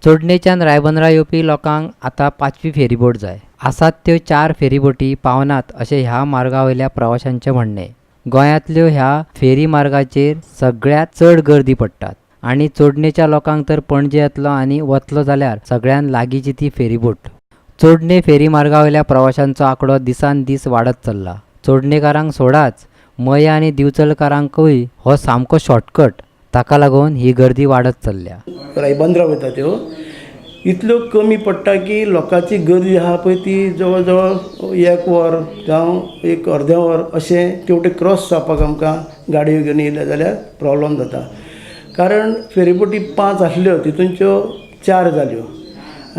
चोडणेच्यान रायबंदरा येवपी लोकांक आतां पांचवी फेरीबोट जाय. आसात त्यो चार फेरीबोटी पावनात अशें ह्या मार्गा वयल्या प्रवाशांचें म्हणणें. गोंयांतल्यो ह्या फेरी मार्गाचेर सगळ्यांत चड गर्दी पडटात आनी चोडणेच्या लोकांक तर पणजे येतलो आनी वतलो जाल्यार सगळ्यांत लागींची ती फेरीबोट. चोडणे फेरी मार्गावयल्या प्रवाशांचो आंकडो दिसान दीस वाडत चल्ला. चोडणेकारांक सोडाच, मया आनी दिवचलकारांकूय हो सामको शॉर्टकट. ताका लागून ही गर्दी वाडत चल्ल्या. रायबंदरा वयता त्यो इतल्यो कमी पडटा की लोकांची गर्दी आहा पळय ती जवळ जवळ एक वर जावं एक अर्दें वर अशें तेवटेन क्रॉस जावपाक आमकां गाडयो घेवन येयले जाल्यार प्रोब्लम जाता. कारण फेरीबोटी पांच आसल्यो तितूनच्यो चार जाल्यो.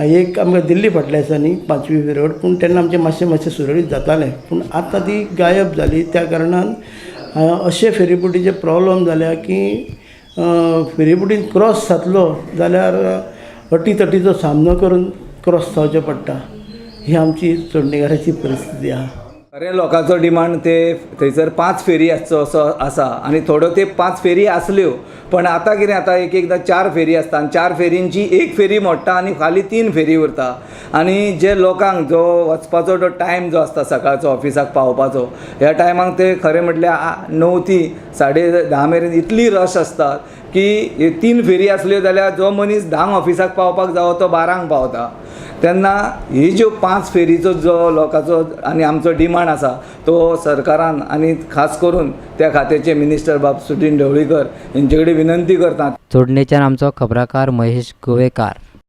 एक आमकां दिल्ली फाटल्या दिसांनी पांचवी फेरीबोट, पूण तेन्ना आमचें मातशें मातशें सुरळीत जातालें, पूण आतां ती गायब जाली. त्या कारणान अशे फेरीबोटीचे प्रोब्लम जाल्या की फेरीबोटीन क्रॉस जातलो जाल्यार अटी तटीचो सामनो करून क्रॉस जावचें पडटा. ही आमची चोडणेकाराची परिस्थिती आहा. खरें लोकांचो डिमांड ते थंयसर पांच फेरी आसचो असो आसा आनी थोड्यो ते पांच फेरी आसल्यो, पण आतां कितें जाता, एक एकदां चार फेरी आसता आनी चार फेरींची एक फेरी मोडटा आनी खाली तीन फेरी उरता. आनी जे लोकांक जो वचपाचो जो टायम जो आसता सकाळचो ऑफिसाक पावपाचो, ह्या टायमाक ते खरें म्हटल्यार 9 ती 10:30 मेरेन इतली रश आसता की तीन फेरी आसल्यो जाल्यार जो मनीस 10 ऑफिसाक पावपाक जावो तो 12 पावता. तेन्ना ही ज्यो पांच फेरीचो जो लोकांचो आनी आमचो डिमांड आसा तो सरकारान आनी खास करून त्या खात्याचे मिनिस्टर बाब सुदीन ढवळीकर हेंचे कडेन विनंती करता. चोडणेच्यान आमचो खबराकार महेश गोवेकार.